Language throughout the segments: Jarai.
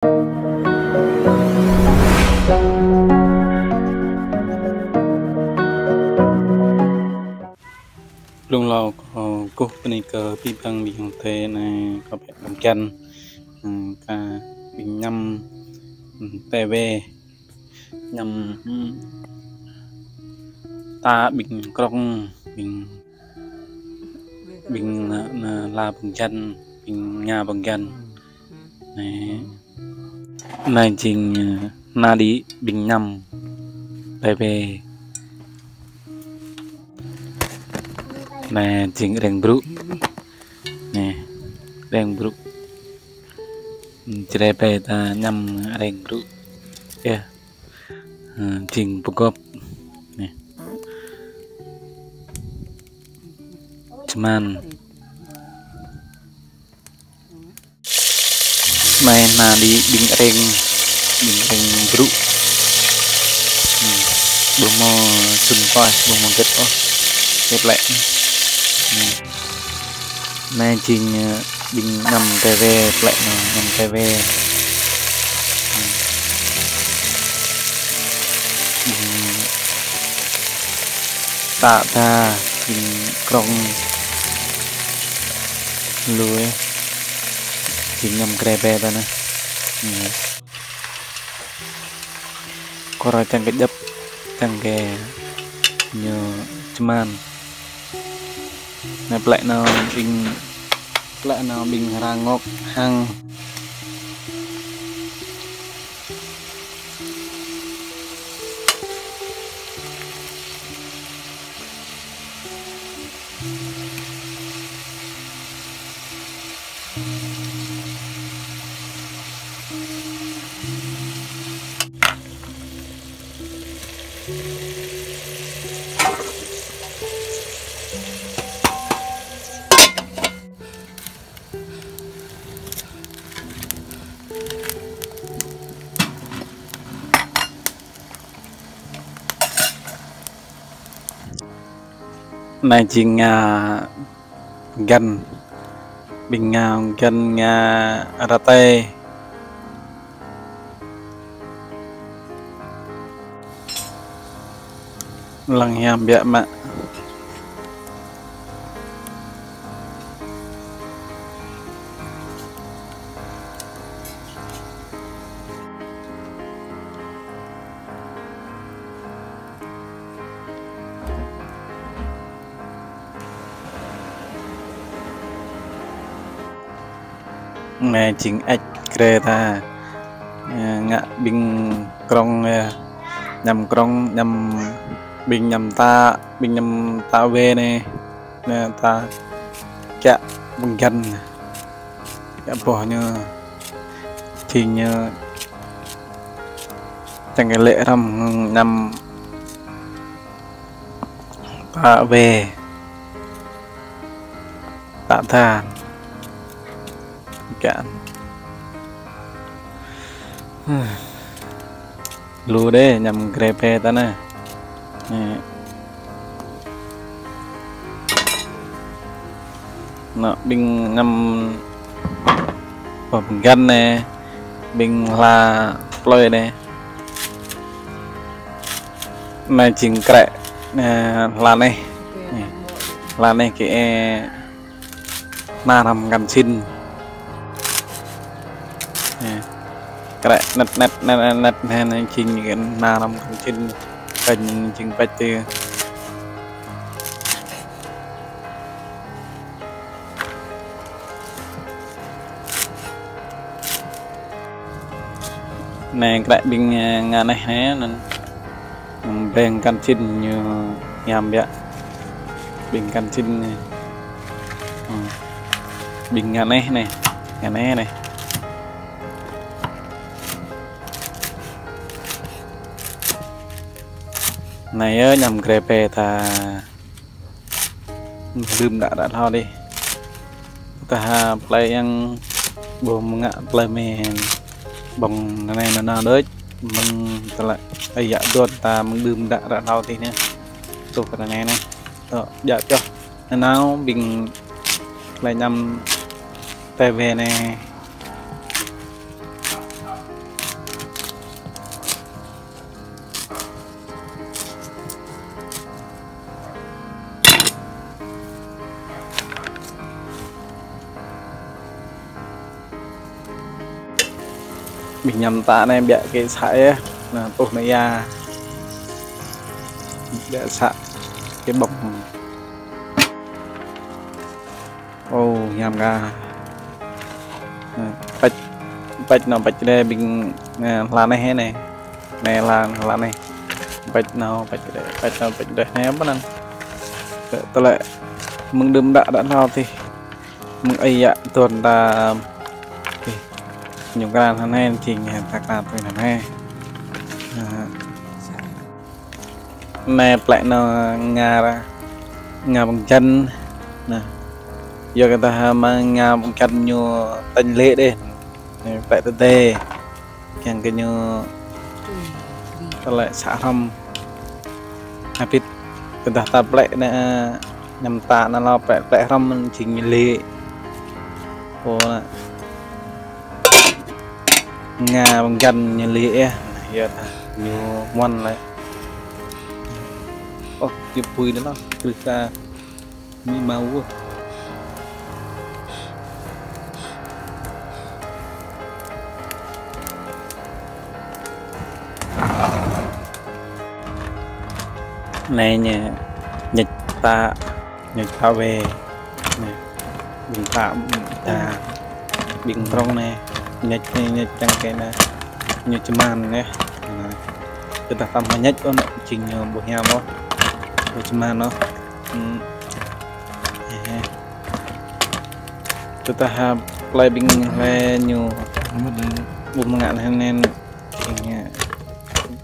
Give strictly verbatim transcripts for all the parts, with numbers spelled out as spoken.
Blung hlâo kâo kơkuh bơni kơ abih bang ƀing ayŏng adơi anai kâo pĕ ƀing găn, ơ, kơ ƀing añăm, ơ, tơwe, añăm, ơ, ta ƀing krŏng, ƀing, ƀing, ơ, ơ, la ƀing găn, ƀing ngă ƀing găn. Anai, anai jing, ơ, ană đĭ ƀing añăm tơwe. Anai jing reng brŭ. Anai, reng brŭ. Jrê ƀe ta añăm reng brŭ. Yơh. Ơ, jing pơgop. Anai. Čơman. Anai ană đĭ ƀing reng, ƀing reng brŭ. Hmm. Ƀu hmâo sun pơh, ƀu hmâo gĕt ôh. Tơplĕ. Hmm. Anai jing, ơ, ƀing añăm tơwe plĕ anai, añăm tơwe. Hmm. Ƀing ta ta, ƀing krŏng. Lu, ơ. Jing añăm grê ƀe ta anai. Anai. Kor čang kơ djŏp, čang kơ ñu čơman. Anai plĕ anai ƀing, plĕ anai ƀing hra ngŏk hăng. Anai jing ngă găn, ƀing ngă găn ngă rơtơi. Lăng hiam biă mă. Anai jing ĕč grê ta. Ơ, ngă ƀing krŏng, ơ, añăm krŏng, añăm ƀing añăm ta, ƀing añăm ta wê anai. Anai ta kiă ƀing găn. Kiă boh ñu. Jing ñu čang kơ lĕ hrăm añăm ta wê. Ta ta. Kiă. Lu đê, añăm grê ƀe ta anai. Anai. Anai, ƀing añăm boh pơgăn anai, ƀing hla plơi anai. Anai jing krĕ, anai, hla anai. Anai. Hla anai kơ, ơ, ană hrăm kăn sĭn. Anai. Krĕ anet, anet, anet, anet, anai, anai jing ană hrăm kăn sĭn. Kăn jing pĕč tơ. Anai krĕ ƀing, ơ, ngă anai anai, anŭn. Anŭn ƀing kăn sĭn ñu hiam biă. Ƀing kăn sĭn anai. Ơ. Ƀing ngă anai anai. Ngă anai anai. Anai yơh añăm grê ƀe ta. Đưm đă ră hlâo đih. Ta ha plơi yang ƀu mơ̆ng ngă plơi mĕn. Ƀơ̆ng anai nao nao đôč. Mơ̆ng tơlơi ơi yă đuaĭ ta mơ̆ng đưm đă ră hlâo đih anai. Tuh kơ anai anai. Tŏ, djă čoh. Nao nao ƀing plơi añăm tơwe anai. Ƀing ñăm tă anai ƀiă kơ să yơh. Anai, tuh anai ia. Ƀiă să kơ ƀơ̆ng. Ô, hiam kah. Anai, pĕč, pĕč anai, pĕč rơdêh ƀing, anai, hla anai hă anai. Anai hla, hla anai. Pĕč anai, pĕč rơdêh, pĕč anai, pĕč rơdêh. Anai, pơ anŭn. Tơlơi mơ̆ng đưm đă đă hlâo tih. Mơ̆ng ơi yă tuan ta. Tih. Ñu kran hơnai, jing ta kran tui hơnai. Anai. Anai plĕ anai ngă, ngă ƀơ̆ng jăn. Anai. Yua kơ tơdah mă ngă ƀơ̆ng jăn ñu tañ lĕ đeh. Anai plĕ tơdơi. Kiăng kơ ñu tơlơi să hrŏm. Hơbĭt kơ tơdah ta plĕ anai, ñăm tă anai hlâo plĕ, plĕ hrŏm jing ñu lĕ. Pô anai. Ngă ƀơ̆ng jăn ñu lĕ yơh. Yua dah ñu mơ̆n lĕ. Ôh, ñu pui anai hlâo. Krưh kơ mi mau ôh. Anai ñu, ñu tă, ñu tă wai. Anai, ƀing tă, tă, ƀing prŏng anai, ñu, ñu, ñu čang kơ anai, ñu čơman anai. Anai. Tơdah ta mă ñu ôh anai, jing ñu ƀu hiam ôh. Ƀu čơman ôh. Hmm. Ê, ê. Tơdah, ha, plơi ƀing hlơi ñu ƀu mơ̆ng ngă anai anai, jing, ha,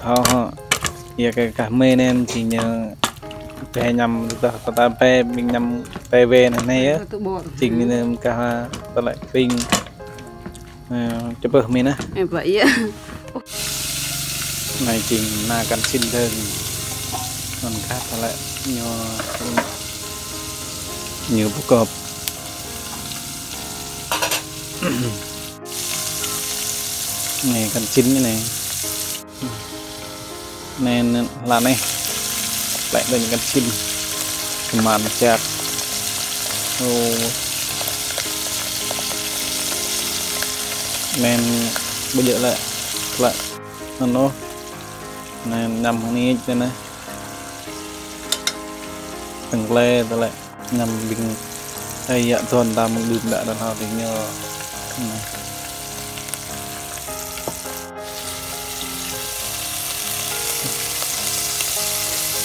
thâo hŏ. Yua kơ gah mơi anai jing ñu pĕ ñăm, tơdah ta pĕ ƀing ñăm tơi wai anai anai yơh. Jing ñu gah, ha, tơlơi ping. Ơ, čơpơh mơi anai. Ê, ƀă yơh. Anai jing ană kăn sin dơ̆ng. Anŭn kah tơlơi ñu, ñu pơkŏp. Anai kăn sin anai. Anai, anai, hla anai. Plĕ anai kăn sin. Čơman čak. Ô. Anai ƀu djơ̆ lĕ. Plĕ. Anŭn ôh. Anai, ñăm hơnit anai. Tơ̆ng lĕ, tơlơi. Ñăm ƀing ơi yă tuan ta mơ̆ng đưm đă đă hlâo tih ñu. Anai.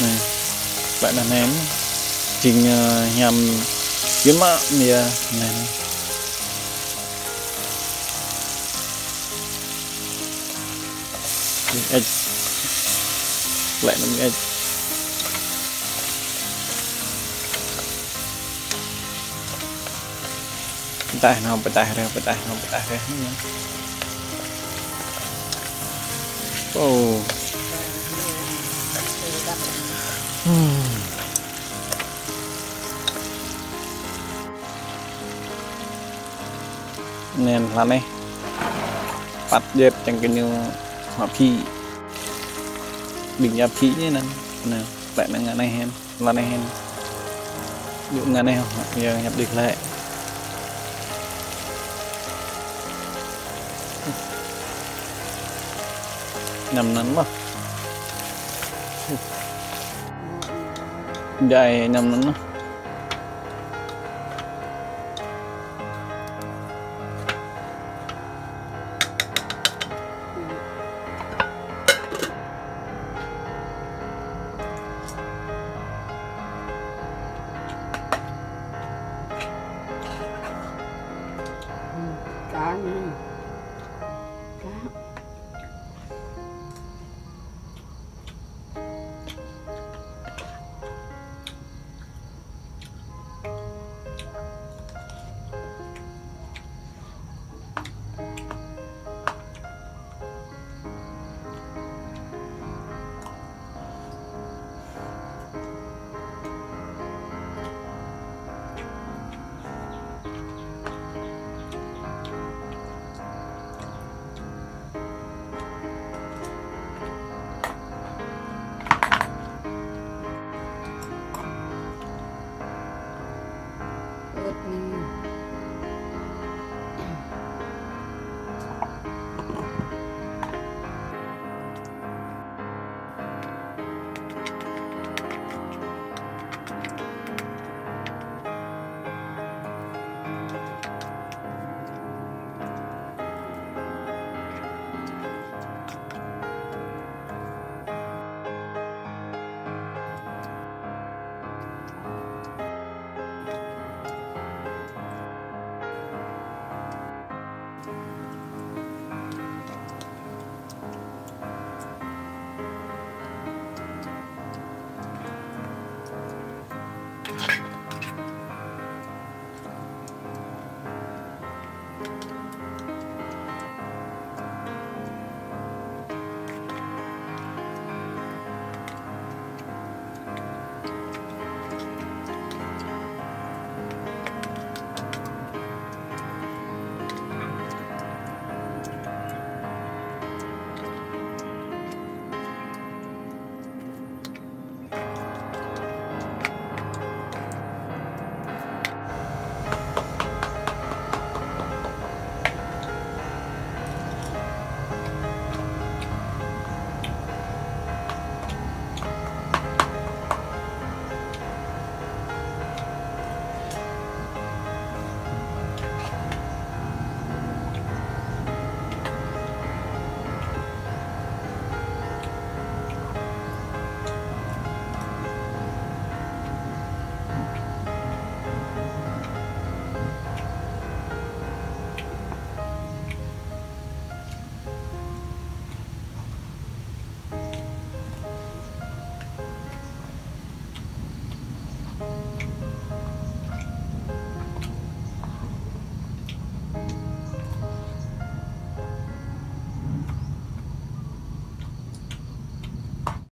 Anai. Plĕ anai anai. Jing, ơ, hiam yơh mă yơh. Anai. Ĕč. Plĕ anai ĕč. Pơtaih anai, pơtaih rơh, pơtaih anai, pơtaih rơh. Ô. Hmm. Anai hla anai. Păt jĕt čang kơ ñu hơ̆ phi. Ƀing hơ̆ phi anai anŭn. Anai, plĕ anai ngă anai hĕn, hla anai hĕn. Yua ngă anai hŏ, yua ñăp đĭ lĕ. Ñăm anŭn mơ̆. Djai ñăm anŭn mơ̆.